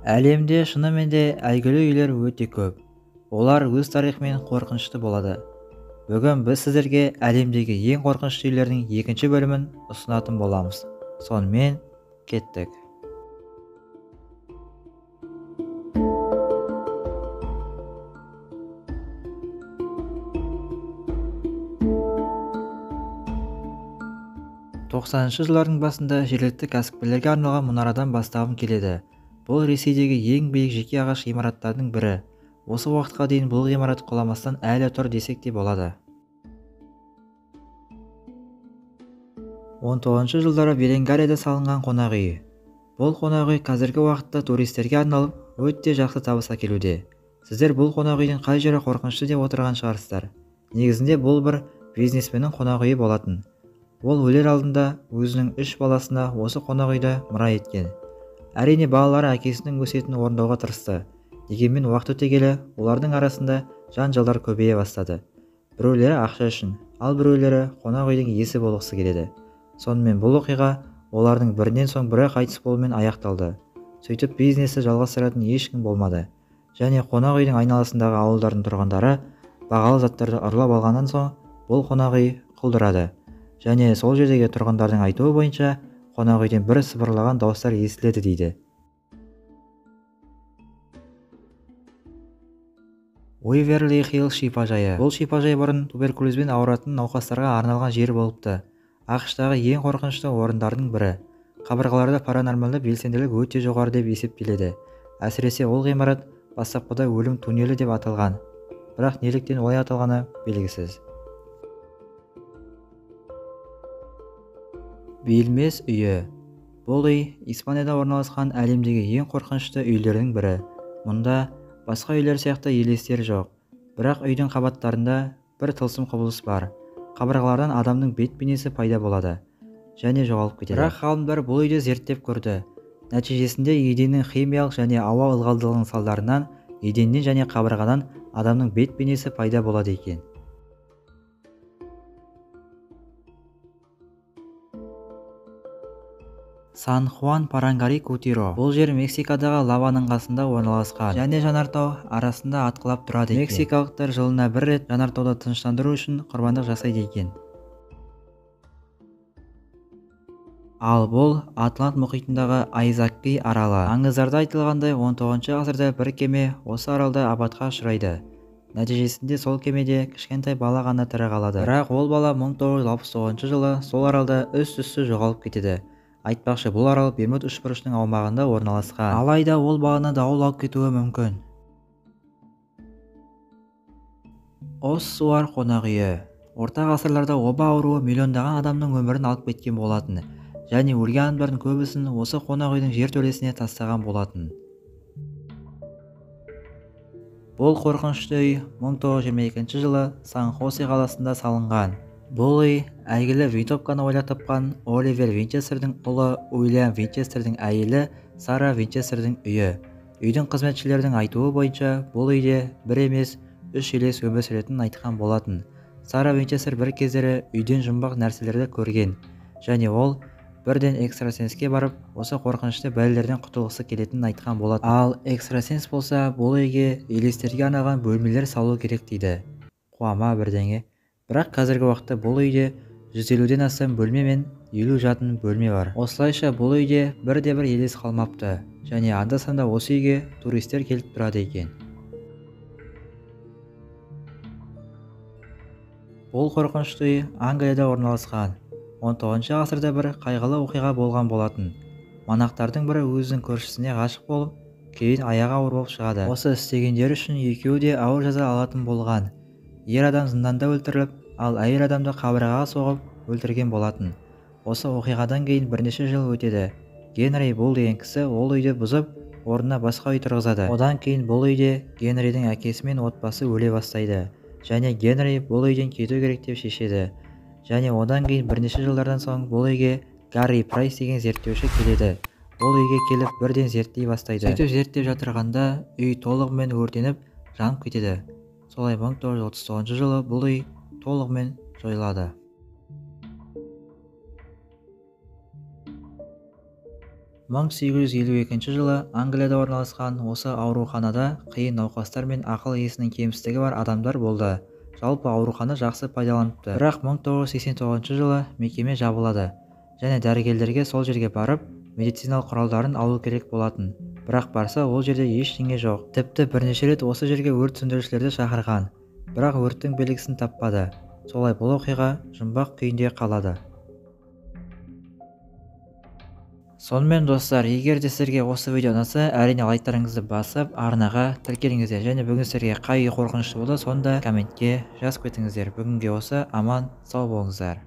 Әлемде шынымен де әйгілі үйлер өте көп. Олар өз тарихымен қорқынышты болады. Бүгін біз сіздерге әлемдегі ең қорқынышты үйлердің екінші бөлімін ұсынатын боламыз. Сонымен кеттік. 90-шы жылдардың басында жергілікті кәсіпкерлерге арналған мұнарадан бастағым келеді. Бұл Ресейдегі ең биік жеке ағаш ғимараттардың бірі. Осы уақытқа дейін бұл ғимарат құламастан әлі тұр десек те болады. 19-шы жылдары Беренгарияда салынған қонақ үй. Бұл қонақ үй қазіргі уақытта туристерге арналып, өте жақсы табыс әкелуде. Сіздер бұл қонақ үйдің қай жері қорқынышты деп отырған шығарсыздар. Негізінде бұл бір бизнесменнің қонақ үйі болатын. Ол өлер алдында өзінің 3 баласына осы қонақ үйді мұра еткен. Әрине балалары әкесінің өсиетін орындауға тырысты. Дегенмен уақыт өте келе олардың арасында жанжалдар көбейе бастады. Біреулері ақша үшін, ал біреулері қонақ үйдің иесі болғысы келеді. Сонымен бұл оқиға олардың бірінен соң бірі қайтыс болуымен аяқталды. Сөйтіп бизнесті жалғастыратын ешкім болмады. Және қонақ үйдің айналасындағы ауылдардың тұрғындары бағалы заттарды ұрлап алғаннан соң бұл қонақ үй құлдырады. Және сол жердегі тұрғындардың айтуы бойынша қонақ үйден бір сыбырлаған дауыстар естіледі дейді. Уиверли Хилл шипажайы. Бұл шипажай бұрын туберкулезбен ауыратын науқастарға арналған жер болыпты. АҚШ-тағы ең қорқынышты орындардың бірі. Қабырғаларда паранормалды белсенділік өте жоғары деп есептеледі. Әсіресе ол ғимарат бастапқыда өлім туннелі деп аталған. Бірақ неліктен олай аталғаны белгісіз. Билмес үйі. Бұл үй Испанияда орналасқан әлемдегі ең қорқынышты үйлердің бірі. Мұнда басқа үйлер сияқты елестер жоқ. Бірақ үйдің қабаттарында бір тылсым құбылыс бар. Қабырғалардан адамның бет бейнесі пайда болады және жоғалып кетеді. Бірақ ғалымдар бұл үйді зерттеп көрді. Нәтижесінде еденнің химиялық және ауа ылғалдылығының салдарынан еденнен және қабырғадан адамның бет бейнесі пайда болады екен. Сан Хуан Парангари Кутиро. Бұл жер Мексикадағы лаваның қасында орналасқан және жанартау арасында атқылап тұрады екен. Мексикалықтар жылына бір рет жанартауды тыныштандыру үшін құрбандық жасайды екен. Ал бұл Атлант мұхитындағы Айзакки аралы. Аңыздарда айтылғандай 19-шы ғасырда бір кеме осы аралда апатқа ұшырайды. Нәтижесінде сол кемеде кішкентай бала ғана тірі қалады. Бірақ ол бала 1969 жылы сол аралда із-түзсіз жоғалып кетеді. Айтпақшы, бұл арал Бермуд үшбұрышының аумағында орналасқан. Алайда ол баланы дауыл алып кетуі мүмкін. Оссуар қонақ үйі. Орта ғасырларда оба ауруы миллиондаған адамның өмірін алып кеткен болатын. Және өлген адамдардың көбісін осы қонақ үйдің жертөлесіне тастаған болатын. Бұл қорқынышты үй 1922 жылы Сан-Хосе қаласында салынған. Бұл үй әйгілі винтовканы ойлап тапқан Оливер Винчестердің ұлы Уильям Винчестердің әйелі Сара Винчестердің үйі. Үйдің қызметшілерінің айтуы бойынша бұл үйде бір емес 3 елес өмір сүретінін айтқан болатын. Сара Винчестер бір кездері үйден жұмбақ нәрселерді көрген және ол бірден экстрасенске барып осы қорқынышты бәлелерден құтылғысы келетінін айтқан болатын. Ал экстрасенс болса бұл үйге елестерге арналған бөлмелер салу керек дейді. Қуама бірдеңе. Бірақ қазіргі уақытта бұл үйде 150-ден астам бөлме мен 50 жатын бөлме бар. Осылайша бұл үйде бірде-бір елес қалмапты және анда-санда осы үйге туристер келіп тұрады екен. Бұл қорқынышты үй Англияда орналасқан. 19-шы ғасырда бір қайғылы оқиға болған болатын. Монахтардың бірі өзінің көршісіне ғашық болып, кейін аяғы ауыр болып шығады. Осы істегендері үшін екеуі де ауыр жаза алатын болған. Ер адам зынданда өлтіріліп, ал әйел адамды қабырғаға соғып өлтірген болатын. Осы оқиғадан кейін бірнеше жыл өтеді. Генри Булл деген кісі ол үйді бұзып, орнына басқа үй тұрғызады. Одан кейін бұл үйде Генридің әкесі мен отбасы өле бастайды. Және Генри бұл үйден кету керек деп шешеді. Және одан кейін бірнеше жылдардан соң бұл үйге Гарри Прайс деген зерттеуші келеді. Ол үйге келіп бірден зерттей бастайды. Сөйтіп зерттеп жатырғанда үй толығымен өртеніп, жанып кетеді. Солай 1939 жылы бұл үй толығымен жойылады. 1852 жылы Англияда орналасқан осы ауруханада қиын науқастар мен ақыл есінің кемістігі бар адамдар болды. Жалпы аурухана жақсы пайдаланыпты. Бірақ 1989 жылы мекеме жабылады және дәрігерлерге сол жерге барып медициналық құралдарын алу керек болатын. Бірақ барса, ол жерде ештеңе жоқ. Тіпті бірнеше рет осы жерге өрт сөндірушілерді шақырған, бірақ өрттің белгісін таппады. Солай бұл оқиға жұмбақ күйінде қалады. Сонымен достар, егер де сіздерге осы видео ұнаса, әрине лайктарыңызды басып, арнаға тіркеліңіздер. Және бүгін сіздерге қай үй қорқынышты болды, соны да комментке жазып кетіңіздер. Бүгінге осы, аман сау болыңыздар.